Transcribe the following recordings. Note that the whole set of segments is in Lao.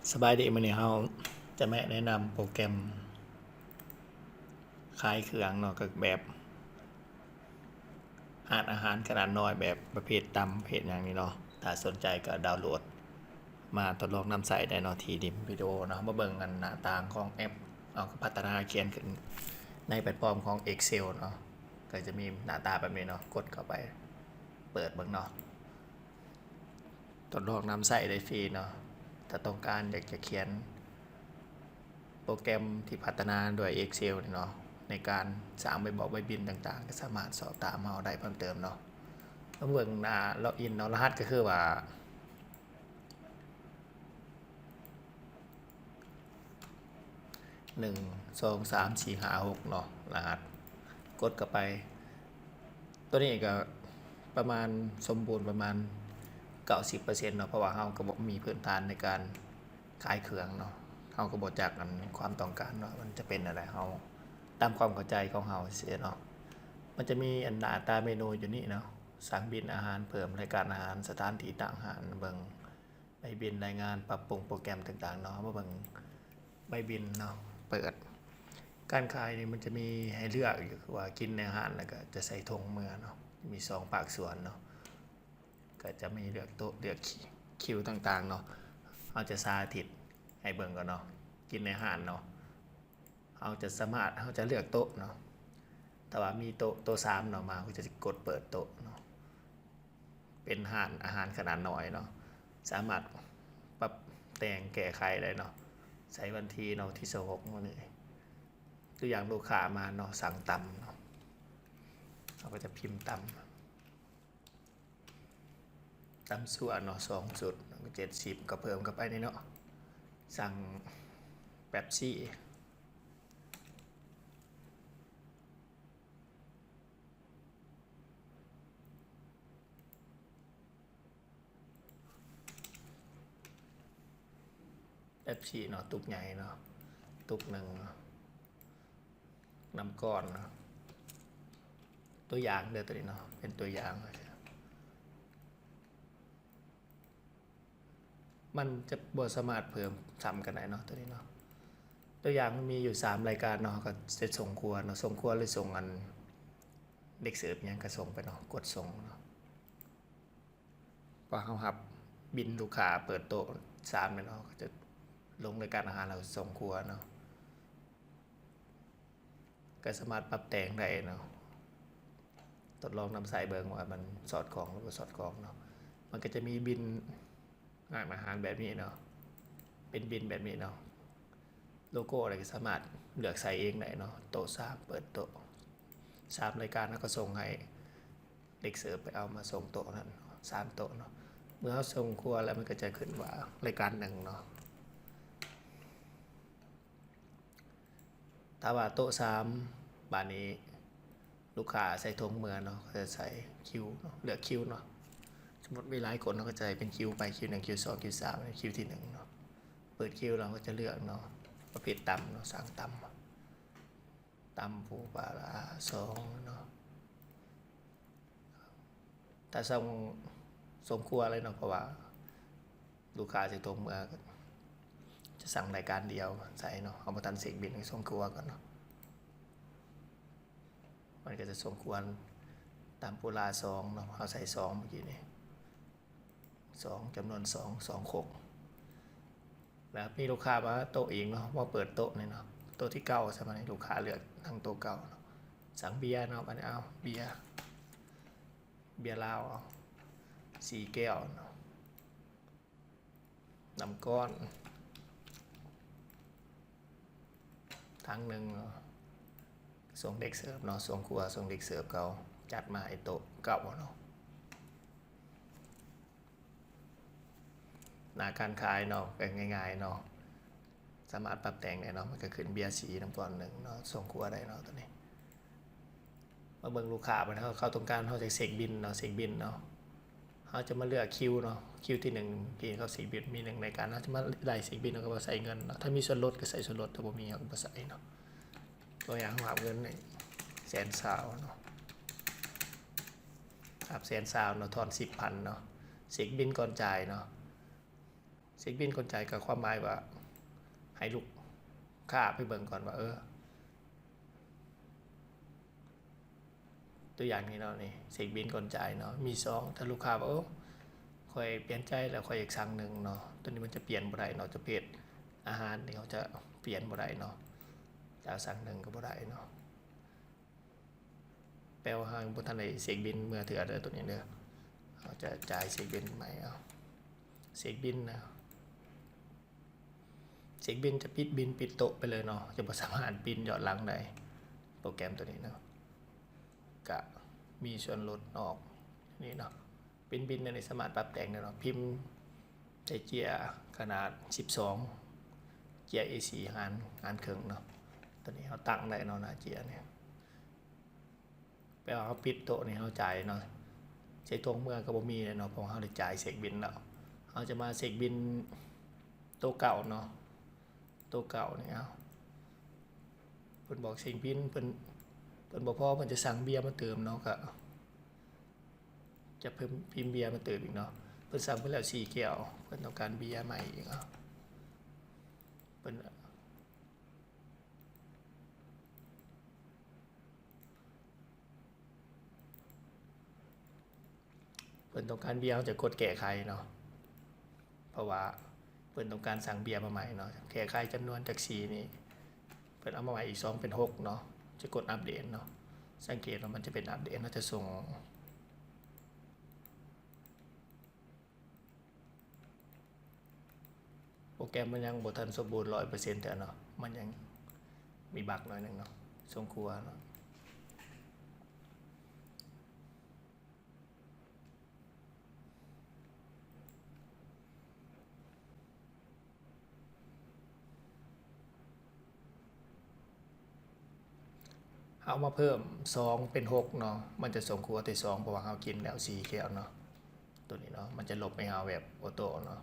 ສະບາຍດີ ມື້ນີ້ເຮົາຈະມາແນະນຳໂປຣແກຣມຂາຍເຄື່ອງເນາະ ກໍແບບຮ້ານອາຫານຂະໜາດນ້ອຍ ແບບປະເພດຕຳ ປະເພດຫຍັງນີ້ເນາະ. ຖ້າສົນໃຈກໍດາວໂຫຼດມາທົດລອງນຳໃຊ້ໄດ້ເນາະ ທີ່ລິ້ມວິດີໂອເນາະ. ມາເບິ່ງອັນໜ້າຕ່າງຂອງແອັບ ເຮົາກໍພັດທະນາຂຽນຂຶ້ນໃນແພລດຟອມຂອງ Excel ເນາະ ກໍຈະມີໜ້າຕາແບບນີ້ເນາະ. ກົດເຂົ້າໄປເປີດເບິ່ງເນາະ. ທົດລອງນຳໃຊ້ໄດ້ຟຣີເນາະ. ຖ້າຕ້ອງການຢາກຈະຂຽນໂປຣແກຣມທີ່ພັດທະນາດ້ວຍ Excel ນີ້ເນາະ ໃນການສ້າງໃບບອກໃບບິນຕ່າງໆ ກໍສາມາດສອບຖາມເຮົາໄດ້ເພີ່ມເຕີມເນາະ. ມາເບິ່ງໜ້າ login ເນາະ, ລະຫັດກໍຄືວ່າ ໜຶ່ງ ສອງ ສາມ ສີ່ ຫ້າ ຫົກ ເນາະ ລະຫັດ. ກົດເຂົ້າໄປ ຕົວນີ້ກໍປະມານສົມບູນປະມານເກົ້າສິບເປີເຊັນເນາະ ເພາະວ່າເຮົາກໍບໍ່ມີພື້ນຖານໃນການຂາຍເຄື່ອງເນາະ. ເຮົາກໍບໍ່ຈັກອັນຄວາມຕ້ອງການວ່າມັນຈະເປັນແນວໃດ ເຮົາຕາມຄວາມເຂົ້າໃຈຂອງເຮົາຊື່ເນາະ. ມັນຈະມີອັນໜ້າຕາເມນູຢູ່ນີ້ເນາະ, ສັ່ງບິນອາຫານເພີ່ມ, ລາຍການອາຫານ, ສະຖານທີ່ຕັ້ງຮ້ານ, ເບິ່ງ ໃບບິນລາຍງານ ປັບປຸງໂປຣແກຣມຕ່າງໆເນາະ. ເຮົາມາເບິ່ງໃບບິນເນາະ ເປີດ. ການຂາຍນີ້ມັນຈະມີໃຫ້ເລືອກຢູ່ ຄືວ່າກິນໃນຮ້ານ ແລ້ວກໍຈະໃສ່ຖົງເມືອເນາະ. ມີສອງພາກສ່ວນເນາະ, ກໍຈະມີເລືອກໂຕະ ເລືອກຄິວຕ່າງໆເນາະ. ເຮົາຈະສາທິດໃຫ້ເບິ່ງກ່ອນເນາະ. ກິນໃນຮ້ານເນາະ ເຮົາຈະສາມາດ ເຮົາຈະເລືອກໂຕະເນາະ. ຖ້າວ່າມີໂຕະ ໂຕະສາມເນາະມາ ເຮົາກໍຈະກົດເປີດໂຕະເນາະ. ເປັນຮ້ານອາຫານຂະໜາດນ້ອຍເນາະ, ສາມາດປັບແຕ່ງແກ້ໄຂໄດ້ເນາະ. ໃສ່ວັນທີເນາະ ວັນທີຊາວຫົກມື້ນີ້. ຕົວຢ່າງລູກຄ້າມາເນາະ ສັ່ງຕຳເນາະ, ເຮົາກໍຈະພິມຕຳ ຕຳຊົ່ວເນາະ ສອງຊຸດ ເຈັດສິບ ກໍເພີ່ມເຂົ້າໄປນີ້ເນາະ. ສັ່ງເປັບຊີ ເປັບຊີເນາະ ຕຸກໃຫຍ່ເນາະ ຕຸກໜຶ່ງເນາະ. ນ້ຳກ້ອນເນາະ ຕົວຢ່າງເດີ ຕົວນີ້ເນາະ ເປັນຕົວຢ່າງ. ມັນຈະບໍ່ສາມາດເພີ່ມຊ້ຳກັນໄດ້ເນາະ ຕົວນີ້ເນາະ. ຕົວຢ່າງມັນມີຢູ່ສາມລາຍການເນາະ, ເຮົາກໍຈະສົ່ງຄົວເນາະ, ສົ່ງຄົວ ຫຼື ສົ່ງອັນເດັກເສີບຫຍັງກໍສົ່ງໄປເນາະ, ກົດສົ່ງເນາະ. ພໍເຮົາຮັບບິນລູກຄ້າເປີດໂຕະສາມແລ້ວເນາະ, ເຮົາກໍຈະລົງລາຍການອາຫານ ແລ້ວສົ່ງຄົວເນາະ. ກໍສາມາດປັບແຕ່ງໄດ້ເນາະ, ທົດລອງນຳໃຊ້ເບິ່ງວ່າມັນສອດຄ່ອງ ຫຼື ບໍ່ສອດຄ່ອງເນາະ. ມັນກໍຈະມີບິນຮ້ານອາຫານແບບນີ້ເນາະ, ເປັນບິນແບບນີ້ເນາະ. ໂລໂກ້ກໍສາມາດເລືອກໃສ່ເອງໄດ້ເນາະ, ໂຕະສາມ ເປີດໂຕະ ສາມລາຍການ ເຮົາກໍສົ່ງໃຫ້ເດັກເສີບໄປເອົາມາສົ່ງໂຕະນັ້ນ ສາມໂຕະເນາະ. ເມື່ອເຮົາສົ່ງຄົວແລ້ວ ມັນກໍຈະຂຶ້ນວ່າລາຍການໜຶ່ງເນາະ. ຖ້າວ່າໂຕະສາມ ບາດນີ້ລູກຄ້າໃສ່ຖົງເມືອເນາະ, ກໍຈະໃສ່ຄິວເນາະ, ເລືອກຄິວເນາະ. ສົມມຸດມີຫຼາຍຄົນ ເຮົາກໍຈະໃສ່ເປັນຄິວໄປ, ຄິວໜຶ່ງ ຄິວສອງ ຄິວສາມ ຄິວທີໜຶ່ງເນາະ. ເປີດຄິວແລ້ວ ເຮົາກໍຈະເລືອກເນາະ ປະເພດຕຳເນາະ, ສັ່ງຕຳ ຕຳປູປາຮ້າສອງເນາະ. ຖ້າສົ່ງ ສົ່ງຄົວເລີຍເນາະ, ເພາະວ່າລູກຄ້າຊິໂທເມືອ ຈະສັ່ງລາຍການດຽວໃສ່ເນາະ, ເຮົາບໍ່ທັນເຊັກບິນ ໃຫ້ສົ່ງຄົວກ່ອນເນາະ. ມັນກໍຈະສົ່ງຄົວຕຳປູລາສອງເນາະ, ເຮົາໃສ່ສອງເມື່ອກີ້ນີ້ ສອງ ຈຳນວນສອງ ສອງຄົກ. ແລ້ວມີລູກຄ້າມາໂຕະອີກເນາະ, ມາເປີດໂຕະນີ້ເນາະ, ໂຕະທີເກົ້າ ສະມານີ້ ລູກຄ້າເລືອກນັ່ງໂຕະເກົ່າເນາະ. ສັ່ງເບຍເນາະ, ບັດນີ້ເອົາເບຍ ເບຍລາວເອົາສີ່ແກ້ວເນາະ, ນ້ຳກ້ອນຖັງໜຶ່ງເນາະ. ສົ່ງເດັກເສີບເນາະ, ສົ່ງຄົວ ສົ່ງເດັກເສີບເຂົາຈັດມາໃຫ້ໂຕະເກົ່າເນາະ. ໜ້າການຂາຍເນາະ ກໍງ່າຍໆເນາະ, ສາມາດປັບແຕ່ງໄດ້ເນາະ. ມັນກໍຂຶ້ນເບຍສີ່ ນ້ຳກ້ອນໜຶ່ງເນາະ, ສົ່ງຄົວໄດ້ເນາະ ຕົວນີ້. ມາເບິ່ງລູກຄ້າບັດ ເຮົາ ເຂົາຕ້ອງການ ເຮົາຈະເຊັກບິນເນາະ, ເຊັກບິນເນາະ. ເຮົາຈະມາເລືອກຄິວເນາະ, ຄິວທີໜຶ່ງ ທີ່ເຂົາເຊັກບິນມີໜຶ່ງລາຍການ, ເຮົາຈະມາໄລ່ເຊັກບິນ ເຮົາກໍມາໃສ່ເງິນເນາະ. ຖ້າມີສ່ວນລົດກໍໃສ່ສ່ວນລົດ, ຖ້າບໍ່ມີເຮົາກໍບໍ່ໃສ່ເນາະ. ຕົວຢ່າງ ເຮົາຮັບເງິນແສນຊາວເນາະ, ຮັບແສນຊາວເນາະ, ທອນສິບພັນເນາະ, ເຊັກບິນກ່ອນຈ່າຍເນາະ. ເຊັກບິນກ່ອນຈ່າຍກໍຄວາມໝາຍວ່າໃຫ້ລູກຄ້າໄປເບິ່ງກ່ອນວ່າ ເອີ ຕົວຢ່າງນີ້ເນາະ ນີ້ເຊັກບິນກ່ອນຈ່າຍເນາະ ມີສອງ ຖ້າລູກຄ້າວ່າ ໂອ້ ຂ້ອຍປ່ຽນໃຈແລ້ວ ຂ້ອຍຢາກສັ່ງໜຶ່ງເນາະ ຕົວນີ້ມັນຈະປ່ຽນບໍ່ໄດ້ເນາະ ຈະເພດອາຫານນີ້ເຮົາຈະປ່ຽນບໍ່ໄດ້ເນາະ ຈະສັ່ງໜຶ່ງກໍບໍ່ໄດ້ເນາະ. ແປວ່າເຮົາຍັງບໍ່ທັນໄດ້ເຊັກບິນເມືອເທື່ອເດີ ຕົວນີ້ເດີ ເຮົາຈະຈ່າຍເຊັກບິນໃໝ່ເອົາ ເຊັກບິນນະ ເຊັກບິນຈະປິດບິນປິດໂຕະໄປເລີຍເນາະ ຈະບໍ່ສາມາດປິ່ນຍ້ອນຫຼັງໄດ້ ໂປຣແກຣມຕົວນີ້ເນາະ ກະມີສ່ວນລົດອອກນີ້ເນາະ. ເປັນບິນອັນນີ້ສາມາດປັບແຕ່ງໄດ້ເນາະ ພິມໃສ່ເຈ້ຍຂະໜາດສິບສອງ ເຈ້ຍເອສີ່ຫານ ຫານເຄິ່ງເນາະ ຕົວນີ້ເຮົາຕັ້ງໄດ້ເນາະ ໜ້າເຈ້ຍນີ້ ແປວ່າເຮົາປິດໂຕະນີ້ເຮົາຈ່າຍເນາະ ໃສ່ຖົງເມືອກໍບໍ່ມີແລ້ວເນາະ ເພາະວ່າເຮົາໄດ້ຈ່າຍເຊັກບິນແລ້ວ ເຮົາຈະມາເຊັກບິນໂຕເກົ່າເນາະ ໂຕເກົ່ານີ້ ເອົາ ເພິ່ນບອກເຊັກບິນ ເພິ່ນ ເພິ່ນບໍ່ພໍ ເພິ່ນຈະສັ່ງເບຍມາເຕີມເນາະ ກະ ຈະເພີ່ມ ພິມເບຍມາເຕີມອີກເນາະ ເພິ່ນສັ່ງໄປແລ້ວສີ່ແກ້ວ ເພິ່ນຕ້ອງການເບຍໃໝ່ອີກເນາະ ເພິ່ນ ເພິ່ນຕ້ອງການເບຍ ເຮົາຈະກົດແກ້ໄຂເນາະ ເພາະວ່າເພິ່ນຕ້ອງການສັ່ງເບຍມາໃໝ່ເນາະ ແກ້ໄຂຈຳນວນຈາກສີ່ນີ້ ເພິ່ນເອົາມາໃໝ່ອີກສອງເປັນຫົກເນາະ ຈະກົດອັບເດດເນາະ ສັງເກດວ່າມັນຈະເປັນອັບເດດ ເຮົາຈະສົ່ງ ໂປຣແກຣມມັນຍັງບໍ່ທັນສົມບູນຮ້ອຍເປີເຊັນເທື່ອເນາະ ມັນຍັງມີບັກໜ້ອຍໜຶ່ງເນາະ ສົມຄວນເນາະ. ເຮົາມາເພີ່ມສອງເປັນຫົກເນາະ ມັນຈະສົ່ງຄູເອົາແຕ່ສອງ ເພາະວ່າເຮົາກິນແລ້ວສີ່ແກ້ວເນາະ ຕົວນີ້ເນາະ ມັນຈະລົບໃຫ້ເຮົາແບບໂອໂຕ້ເນາະ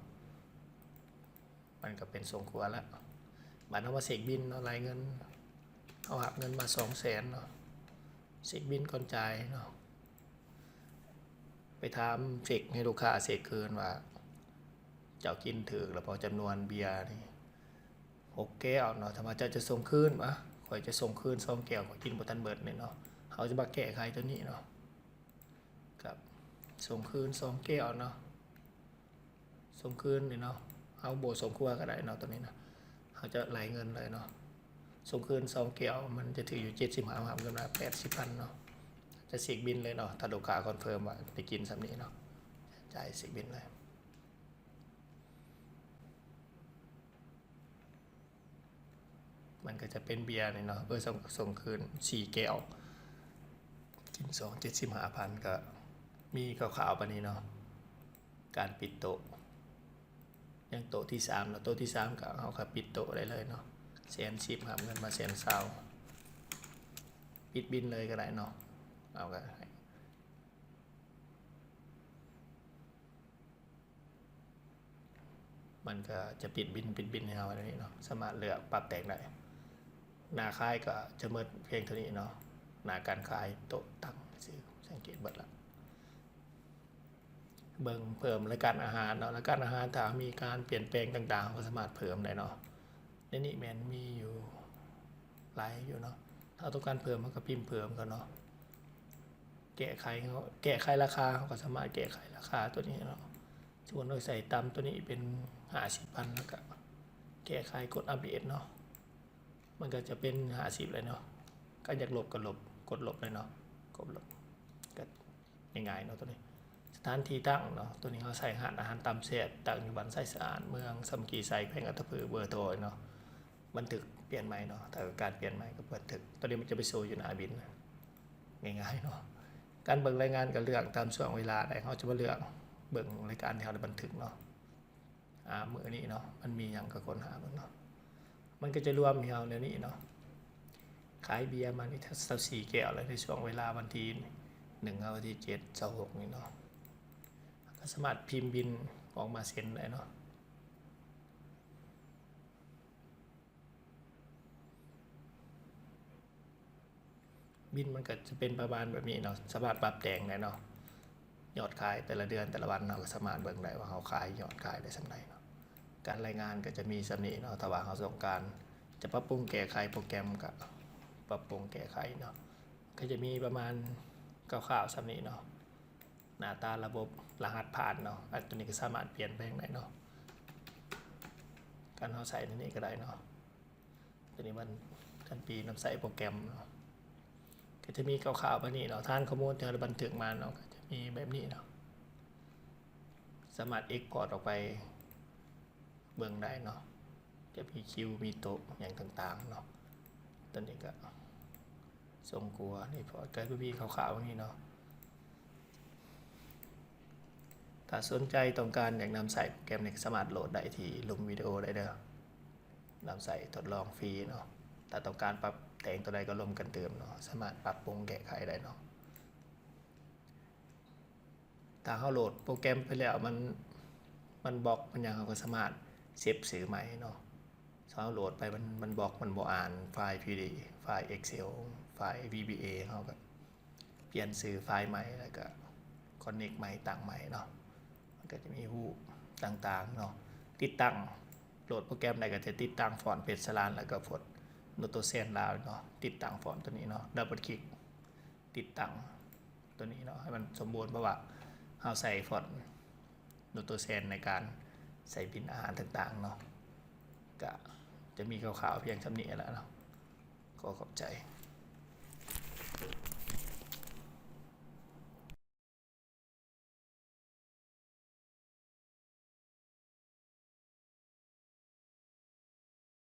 ມັນກໍເປັນສົ່ງຄູແລ້ວ. ບາດເຮົາມາເຊັກບິນເນາະ ລາຍເງິນ ເຮົາຮັບເງິນມາສອງແສນເນາະ ເຊັກບິນກ່ອນຈ່າຍເນາະ. ໄປຖາມເຊັກ ໃຫ້ລູກຄ້າເຊັກຄືນວ່າ ເຈົ້າກິນຖືກແລ້ວບໍ່ ຈຳນວນເບຍນີ້ ຫົກແກ້ວເນາະ ຖ້າວ່າເຈົ້າຈະສົ່ງຄືນ ອະ ຂ້ອຍຈະສົ່ງຄືນສອງແກ້ວ ຂ້ອຍກິນບໍ່ທັນເບິດນີ້ເນາະ ເຮົາຈະມາແກ້ໄຂຕົວນີ້ເນາະ ກັບສົ່ງຄືນສອງແກ້ວເນາະ. ສົ່ງຄືນນີ້ເນາະ ເຮົາບໍ່ສົ່ງຄົວກໍໄດ້ເນາະ ຕົວນີ້ນະ ເຮົາຈະໄລ່ເງິນເລີຍເນາະ. ສົ່ງຄືນສອງແກ້ວ ມັນຈະຖືກຢູ່ເຈັດສິບຫ້າ ຮັບເງິນມາແປດສິບພັນເນາະ. ຈະເຊັກບິນເລີຍເນາະ ຖ້າລູກຄ້າຄອນເຟີມວ່າໄດ້ກິນສ່ຳນີ້ເນາະ ຈ່າຍເຊັກບິນເລີຍ. ມັນກໍຈະເປັນເບຍນີ້ເນາະ ເອີ ສົ່ງ ສົ່ງຄືນສີ່ແກ້ວ ກິນສອງ ເຈັດສິບຫ້າພັນ ກໍມີຄ່າວໆປານນີ້ເນາະ. ການປິດໂຕະ ຍັງໂຕະທີສາມເນາະ ໂຕະທີສາມກໍເຮົາກໍປິດໂຕະໄດ້ເລີຍເນາະ ແສນສິບ ຮັບເງິນມາແສນຊາວ ປິດບິນເລີຍກໍໄດ້ເນາະ ເອົາກໍໄດ້. ມັນກໍຈະປິດບິນ ປິດບິນໃຫ້ເຮົາແບບນີ້ເນາະ ສາມາດເລືອກປັບແຕ່ງໄດ້. ໜ້າຂາຍກໍຈະໝົດພຽງເທົ່ານີ້ເນາະ ໜ້າການຂາຍໂຕະຕັ່ງຊື່ ສັງເກດເບິ່ງລະ ເບິ່ງເພີ່ມລາຍການອາຫານເນາະ ລາຍການອາຫານຖ້າມີການປ່ຽນແປງຕ່າງໆ ເຮົາກໍສາມາດເພີ່ມໄດ້ເນາະ. ໃນນີ້ແມ່ນມີຢູ່ຫຼາຍຢູ່ເນາະ ຖ້າເຮົາຕ້ອງການເພີ່ມ ເຮົາກໍພິມເພີ່ມເຂົາເນາະ. ແກ້ໄຂ ແກ້ໄຂລາຄາ ເຮົາກໍສາມາດແກ້ໄຂລາຄາຕົວນີ້ເນາະ ສົມມຸດເຮົາໃສ່ຕ່ຳຕົວນີ້ເປັນຫ້າສິບພັນ ແລ້ວກໍແກ້ໄຂກົດອັບເດດເນາະ ມັນກໍຈະເປັນຫ້າສິບເລີຍເນາະ. ຄັນຢາກລົບກໍລົບ ກົດລົບເລີຍເນາະ ກົດລົບ ກໍງ່າຍໆເນາະ. ຕົວນີ້ສະຖານທີ່ຕັ້ງເນາະ ຕົວນີ້ເຮົາໃສ່ຮ້ານອາຫານຕຳແຊບ ຕັ້ງຢູ່ບ້ານໄຊສະອາດ ເມືອງສາມັກຄີໄຊ ແຂວງອັດຕະປື ເບີໂທເນາະ. ບັນທຶກປ່ຽນໃໝ່ເນາະ ຖ້າການປ່ຽນໃໝ່ກໍບັນທຶກ ຕົວນີ້ມັນຈະໄປໂຊຢູ່ໜ້າບິນ ງ່າຍໆເນາະ. ການເບິ່ງລາຍງານກໍເລືອກຕາມຊ່ວງເວລາໄດ້ ເຮົາຈະມາເລືອກເບິ່ງລາຍການທີ່ເຮົາໄດ້ບັນທຶກເນາະ. ອາ ມື້ນີ້ເນາະ ມັນມີຫຍັງກໍຄົ້ນຫາເບິ່ງເນາະ ມັນກໍຈະລວມໃຫ້ເຮົາແນວນີ້ເນາະ. ຂາຍເບຍມານີ້ຊາວສີ່ແກ້ວແລ້ວ ໃນຊ່ວງເວລາວັນທີໜຶ່ງ ຫາວັນທີເຈັດ ຊາວຫົກນີ້ເນາະ ກໍສາມາດພິມບິນອອກມາເຊັນໄດ້ເນາະ. ບິນມັນກໍຈະເປັນປະມານແບບນີ້ເນາະ ສາມາດປັບແຕ່ງໄດ້ເນາະ. ຍອດຂາຍແຕ່ລະເດືອນ ແຕ່ລະວັນ ເຮົາກໍສາມາດເບິ່ງໄດ້ວ່າເຮົາຂາຍ ຍອດຂາຍໄດ້ສ່ຳໃດເນາະ. ການລາຍງານກໍຈະມີສ່ຳນີ້ເນາະ. ຖ້າວ່າເຮົາຕ້ອງການຈະປັບປຸງແກ້ໄຂໂປຣແກຣມ ກໍປັບປຸງແກ້ໄຂເນາະ. ກໍຈະມີປະມານຄ່າວໆສ່ຳນີ້ເນາະ. ໜ້າຕາລະບົບ ລະຫັດຜ່ານເນາະ. ອັນຕົວນີ້ກໍສາມາດປ່ຽນແປງໄດ້ເນາະ. ການເຮົາໃສ່ໃນນີ້ກໍໄດ້ເນາະ. ຕົວນີ້ມັນ ພັນປີນຳໃຊ້ໂປຣແກຣມເນາະ. ກໍຈະມີຄ່າວໆແບບນີ້ເນາະ. ຖານຂໍ້ມູນທີ່ເຮົາໄດ້ບັນທຶກມາເນາະ ກໍຈະມີແບບນີ້ເນາະ. ສາມາດເອັກພອດອອກໄປເບິ່ງໄດ້ເນາະ. ຈະມີຄິວ ມີໂຕະ ຫຍັງຕ່າງໆເນາະ. ຕົວນີ້ກໍສົ່ງກົວ ເອັກພອດ ກໍຈະມີຄ່າວໆແບບນີ້ເນາະ. ຖ້າສົນໃຈຕ້ອງການຢາກນຳໃຊ້ໂປຣແກຣມນີ້ ສາມາດໂຫຼດໄດ້ທີ່ລຸ່ມວິດີໂອໄດ້ເດີ. ນຳໃຊ້ທົດລອງຟຣີເນາະ. ຖ້າຕ້ອງການປັບແຕ່ງຕົວໃດກໍລົມກັນຕື່ມເນາະ. ສາມາດປັບປຸງແກ້ໄຂໄດ້ເນາະ. ຖ້າເຮົາໂຫຼດໂປຣແກຣມໄປແລ້ວ ມັນ ມັນບລັອກ ມັນຫຍັງ ເຮົາກໍສາມາດເຊບຊື່ໃໝ່ເນາະ. ຖ້າເຮົາໂຫຼດໄປ ມັນ ມັນບລັອກ ມັນບໍ່ອ່ານໄຟລ໌ ພີດີ ໄຟລ໌ Excel ໄຟລ໌ VBA ເຮົາກໍປ່ຽນຊື່ໄຟລ໌ໃໝ່ ແລ້ວກໍຄອນເນັກໃໝ່ ຕັ້ງໃໝ່ເນາະ. ມັນກໍຈະມີຮູບຕ່າງໆເນາະ. ຕິດຕັ້ງ ໂຫຼດໂປຣແກຣມໄດ້ກໍຈະຕິດຕັ້ງຟອນເປັນສະລານ ແລ້ວກໍຟອນໂນໂຕແຊນລາວເນາະ. ຕິດຕັ້ງຟອນຕົວນີ້ເນາະ. ດັບເບິນຄລິກ ຕິດຕັ້ງຕົວນີ້ເນາະ ໃຫ້ມັນສົມບູນ ເພາະວ່າເຮົາໃສ່ຟອນໂນໂຕແຊນໃນການໃສ່ບິນອາຫານຕ່າງໆເນາະ. ກະຈະມີຄ່າວໆພຽງສ່ຳນີ້ແຫຼະເນາະ. ຂໍຂອບໃຈ.